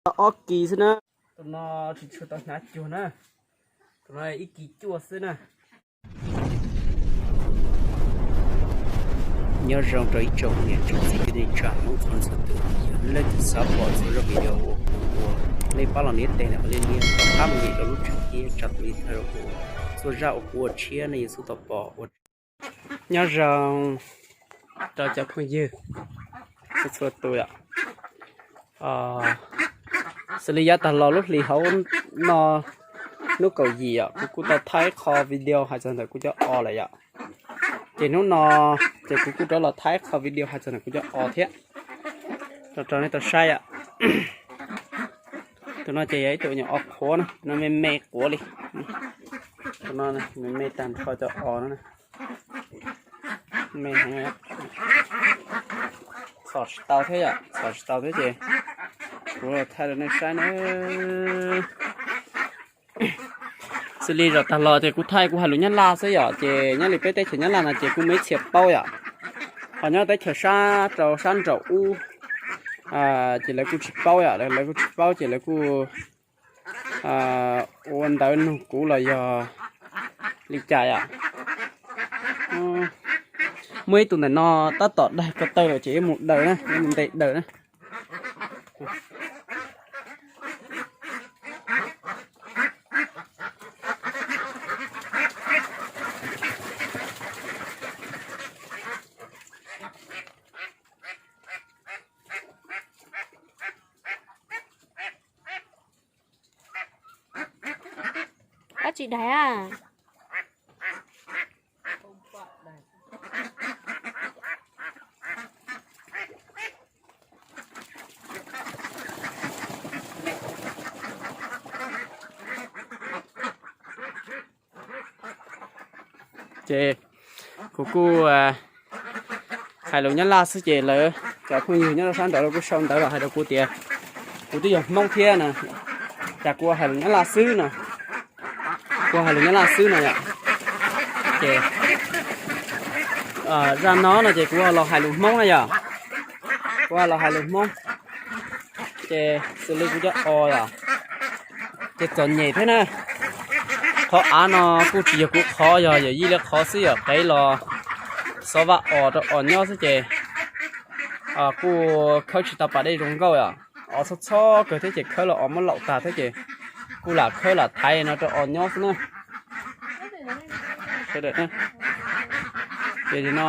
Ob kis xwb na. Tus no tsis tshua tau hnyav cuag na. Tus no ib kis cuaj xwb na. Nyob zoo rau ib tsoom niam tsoom txiv kwv tij neej tsa Hmoob txhua txhua tus, yog leej twg xav pom txhua zaj video uas kuv ua, nej pab los nias tes na, qhov liab liab, rov qab mus nias rau lub tsev thiab tsa tus li thawj rau kuv. Txhua zaj uas kuv ua tshiab nej yuav xub tau pom ua. Nyob zoo rau cov phooj ywg txhua txhua tus yom. Xws li yav tag los lub hlis hauv no, hnub kaum yim yom, kuv kuj tau thaij qho video hais txog ntawm kuv cov os lawm yom. Ces hnub no ces kuv kuj rov los thaij qho video hais txog ntawm kuv cov os thiab rau nej tau saib yom. Tus no ces yog ib tug nyuam os qhuav na, tus no me me quav li. Tus no me me tag nrho cov os no. Me heev, txhom tsis tau thiab yom, txhom tsis tau thiab ces kuv thaij rau nej saib na. Xws li zaum tag los ces kuv thaij kuv hais lus Nyab Laj xwb yom, ces nyob li peb teb chaws Nyab Laj no ces kuj muaj ib txhia paub yom. Ho nyob teb chaws sab rau sab nraum ub ces lawv kuj tsis paub yom, lawv kuj tsis paub ces lawv kuj ua ntawv nug kuv los yog li cas yom. Muaj ib tug ntawm no tab tom daig ko taw lawm ces yuav mus daws na, yuav mus ntes daws na. Dab tsi daig a? Ces kuv kuj hais lus Nyab Laj xwb ces lawv cov phooj ywg nyob rau sab nraud lawv kuj sau ntawv los hais rau kuv tias kuv twb yog Hmoob thiab na, cas kuv hais lus Nyab Laj xwb no. Kuv hais lus Nyab Laj xwb no yom. Ces zaj no no ces kuv los hais lus Hmoob na yom. Kuv los hais lus Hmoob. Ces xws li kuv cov os yom, ces txom nyem thiab na. Qhov av no kuj tsis yog kuv qhov, yog yawm yij li qhov xwb yom, qev los xov vaj os rau os nyob xwb ces kuj khawb tsis tau pas dej zoo nkauj yom. Os txhob txhob kawg thiab ces khawb los os muab laum tag thiab ces kuj lam khawb lam thaiv no rau os nyob xwb na. Sawv daws, ces no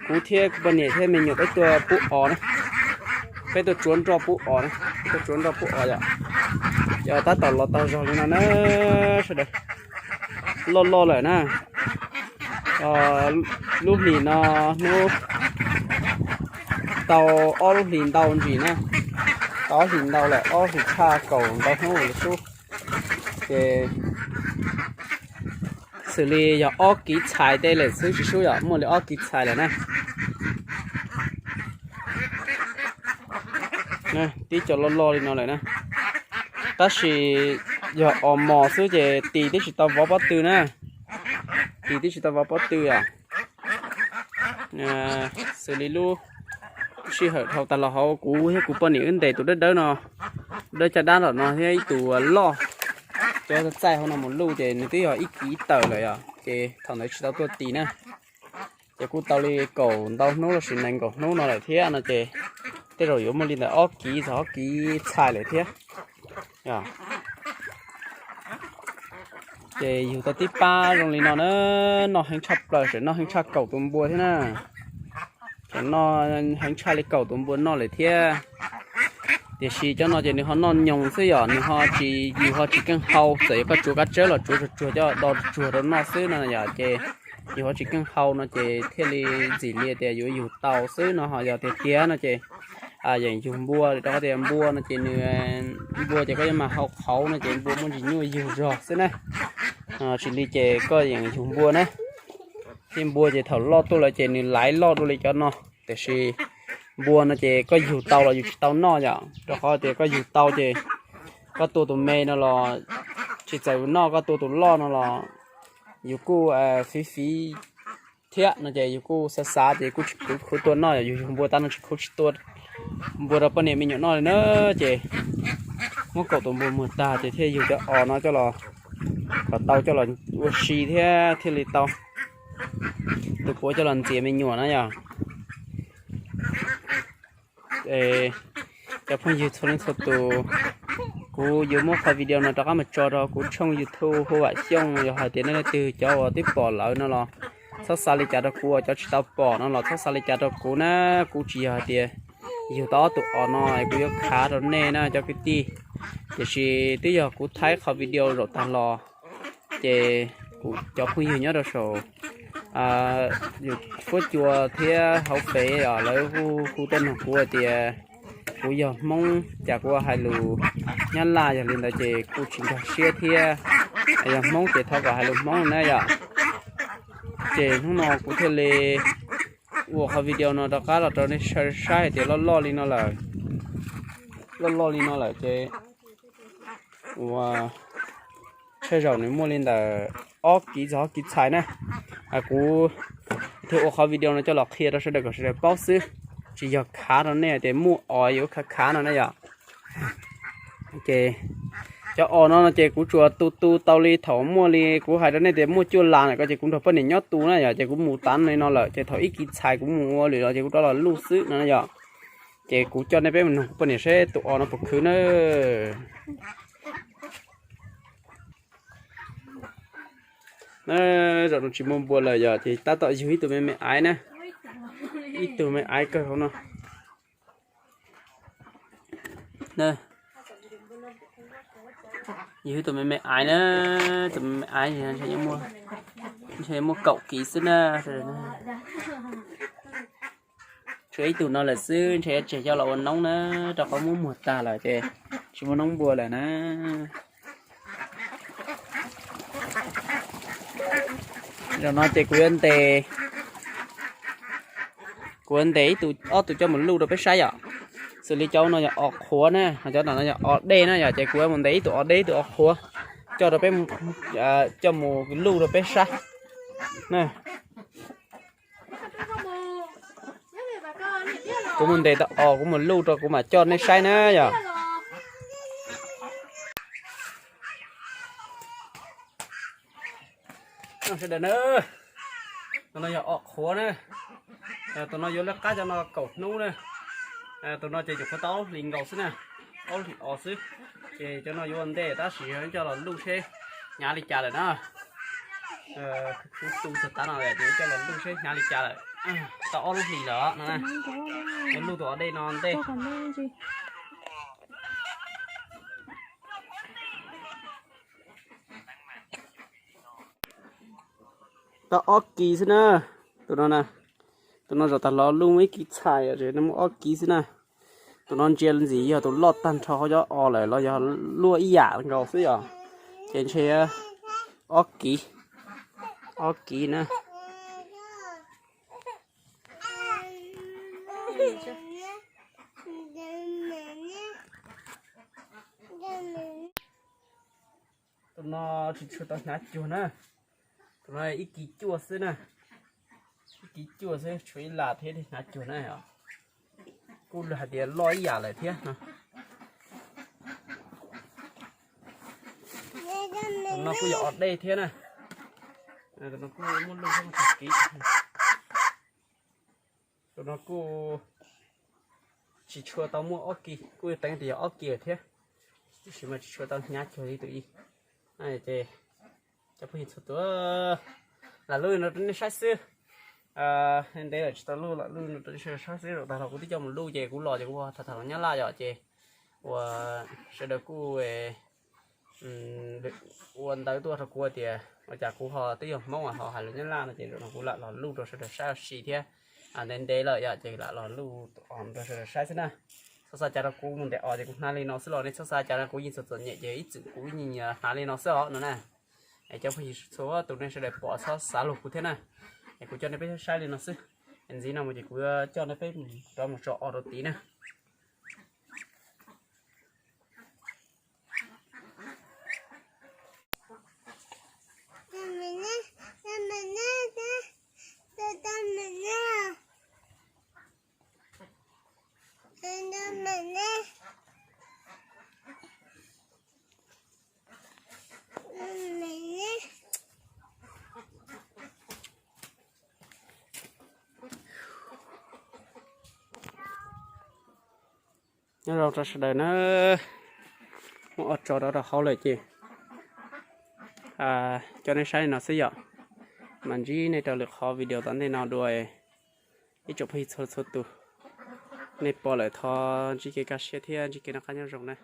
kuv thiab kuv poj niam thiab me nyuam peb tuaj pub os na, peb tuaj tsuav nroj pub os na, peb tuaj tsuav nroj pub os yom. Yog tab tom los tau zog li no na sawv daws, loj loj lawm na. Lub hlis no hnub tau ob lub hlis ntau ntsis na, tau ob hlis ntau lawm, ob hlis tshaj kaum ntau hnub lawm xwb. Ces xws li yog ob kiv txhais tej lawm xwb tsis sub yom, muaj li ob kiv txhais lawm na. Tib co loj loj li no lawm na. Tab sis yog os mos xwb ces tis twb tsis tau vov pob tw na. Tis twb tsis tau vov pob tw yom. Xws li lub sij hawm dhau tas los hauv kuv thiab kuv poj niam wb ntes tus dawb dawb no, dawb caj dab los no thiab ib tus loj, cov txaij hauv no mus luj ces nws twb yog ib kiv tawm lawm yom, ces thaum ntawd tsis tau tuaj tis na. Ces kuj tau li kaum ntau hnub los sis nees nkaum hnub no lawm thiab no ces tej zaum yuav muaj li ntawm ob kiv txog ob kiv txhais lawm thiab. Ces yug tau tib pab zoo li no na, noj heev tshaj plaws, tseem noj heev tshaj kaum tus npua thiab na. Tseem noj heev tshaj li kaum tus npua noj lawm thiab. Tiam sis cov no ces nws ho noj nyoos xwb yom, nws ho tsis, yus ho tsis keej hau, txawm yog koj tsuav kab tsawb los tsuav tsuag tsuag coj do tsuag rau noj xwb no yom, ces yus ho tsis keej hau no ces thiaj li ntxim li tias yuav yug tau xwb no. Ho yog tiag tiag no ces yeem yug npua rau qhov tias npua no ces nws, npua ces koj yuav mas hau qhauv no ces npua muaj ntsis nyuaj yug zog xwb na. Tsis li ces koj yeem yug npua na, thiab npua ces thaum loj tuaj lawm ces nws laiv loj dua li cov no. Tiam sis npua no ces koj yug tau los yus tsis tau noj yom, rau qhov tias koj yug tau ces koj tua tus me no los tsis txaus yus noj, koj tua tus loj no los yus kuj fiv fiv thiab no ces yus kuj xav xav ces kuj tsis khwv tua noj, yus yug npua tag no tsis khwv tsis tua npua rau poj niam me nyuam noj li na. Ces muab kaum tus npua muag tag ces thiaj yug cov os no coj los kom tau coj los ua si thiab thiaj li tau tus puav coj los ntxias me nyuam na yom. Cov phooj ywg txhua leej txhua tus, kuv yuav muab qhov video no rov qab mus tso rau kuv tshooj YouTube Hu Vam Xyooj, yog hais tias nej leej twg cov uas twb pom lawm no los txhob xav li cas rau kuv, cov tsis tau pom no los txhob xav li cas rau kuv na. Kuv tsis yog hais tias yug tau ob tug os no kuv yuav khav rau nej na cov kwv tij, tiam sis twb yog kuv thaij qhov video zaum tag los ces kuv cov phooj ywg nyob rau saum yus fuab cua thiab hauv fem os lawv hu tuaj nug kuv hais tias kuv yog Hmoob cas kuv hais lus Nyab Laj, yog li ntawd ces kuj tsis nkag siab thiab. Yog Hmoob ces thov kom hais lus Hmoob na yom. Ces hnub no kuv thiaj li ua qhov video no rov qab los rau nej saib hais tias loj loj li no lawm, loj loj li no lawm ces ua tshaj zaum nws muaj li ntawm ob kiv txog ob kiv txhais na. Kuv thiaj ua qhov video no coj los qhia rau sawv daws kom sawv daws paub xwb, tsis yog khav rau nej tias muaj os yuav khav khav no na yom. Ces cov os no ces kuv tsuas tu tu tau li thaum muaj li kuv hais rau nej tias muaj cuaj las na ko ces kuv nrog poj niam nyob tu na yom, ces kuv mus tav li no lawm ces thaum ib kiv txhais kuv mus ua lwm los ces kuv rov los luj xwb no yom. Ces kuv coj nej peb mus nug kuv poj niam seb tus os no puas khwv na. Zaum no tsis muaj npua lawm yog ces tab tom yug ib tug me me aiv na, ib tug me aiv kawg hauv no. Yug ib tug me me aiv na, tus me me aiv ntshe muaj kaum kiv xwb na. Tshuav ib tug no lawm xwb, ntshe yuav tseg coj los ua noob na, rau qhov muab muag tag lawm ces tsis muaj noob npua lawm na. Zaum no ces kuv yuav ntes, kuv yuav ntes ib tug ob tug coj mus luj rau peb saib yom. Xws li cov no yog os qhuav na, cov no yog os dej na yom, ces kuv yuav mus ntes ib tug os dej ib tug os qhuav coj rau peb, coj mus luj rau peb saib na. Kuv mus ntes tau os kuv mus luj rau kuv mam coj nej saib na yom. Sawv daws na, tus no yog os qhuav na, tus no yuav lawv qab cov no kaum hnub na. Tus no ces nyuam qhuav tau ob hlis nkaus xwb na, ob hlis os xwb. Ces cov no yuav ua ntej tab sis coj los luj seb hnyav li cas lawm na. Kuv tu txog tav no ces coj los luj seb hnyav li cas lawm. Tau ob lub hlis lawm no, yuav luj tus os dej no ntej. Tau ob kiv xwb na. Tus no, tus no zaum tag los luj muaj ib kiv txhais, no muaj ob kiv xwb na. Tus no ntsia ntxim yog tus loj tag nrho hauv cov os lawm los yog luaj ib yam nkaus xwb yom. Ces ntshe ob kiv, ob kiv na. Tus no tsis tshua tau hnyav cuag na. Tus no ib kiv cuaj xwb na. Ib kiv cuaj xwb, tshuav ib las thiab hnyav cuag na. Kuj hais tias loj ib yam lawm thiab no. Tus no kuj yog os dej thiab na. Tus no kuj muaj luj thiab muaj tag kiv. Tus no kuj tsis tshua tau muaj ob kiv, kuj teev tias yog ob kiv lawm thiab, tab sis mas tsis tshua tau hnyav cuag li tus ib. Ces cov phooj ywg txhua tus, lam luj no rau nej saib xwb. Ntev lawm tsis tau luj, lam luj no rau nej saib xwb, zaum tag los kuv twb coj mus luj ces kuv los ces kuv tham tham los Nyab Laj yom, ces ua sawv daws kuj ua ntawv tuaj rau kuv tias ua cas kuv ho twb yog Hmoob ho hais lus Nyab Laj no ces zaum no kuv lam los luj rau sawv daws saib ua si thiab. Ntev ntev lawm yom ces lam los luj rau sawv daws saib xwb na. Txhob xav cas rau kuv mus ntes os ces kuv hnav li no xwb los nej txhob xav cas rau kuv yeej txom txom nyem ces ib txwm kuv yeej hnav li no xwb os no na. Es cov phooj ywg txhua tus nej sawv daws pom txhob xav luag kuv thiab na. Es kuv coj nej peb saib li no xwb. Ntxiv no mus ces kuv coj nej peb rov mus tso os rau tid na. Nyob zoo rau sawv daws na, muab ob tso rau rau hauv lawm ces coj nej saib li no xwb yom. Mas ntsib nej rau lwm qhov video tom ntej no dua. Ib tsoom phooj ywg txhua txhua tus, nej pom lawm thov ntsib kev kaj siab thiab ntsib kev noj qab nyob zoo na.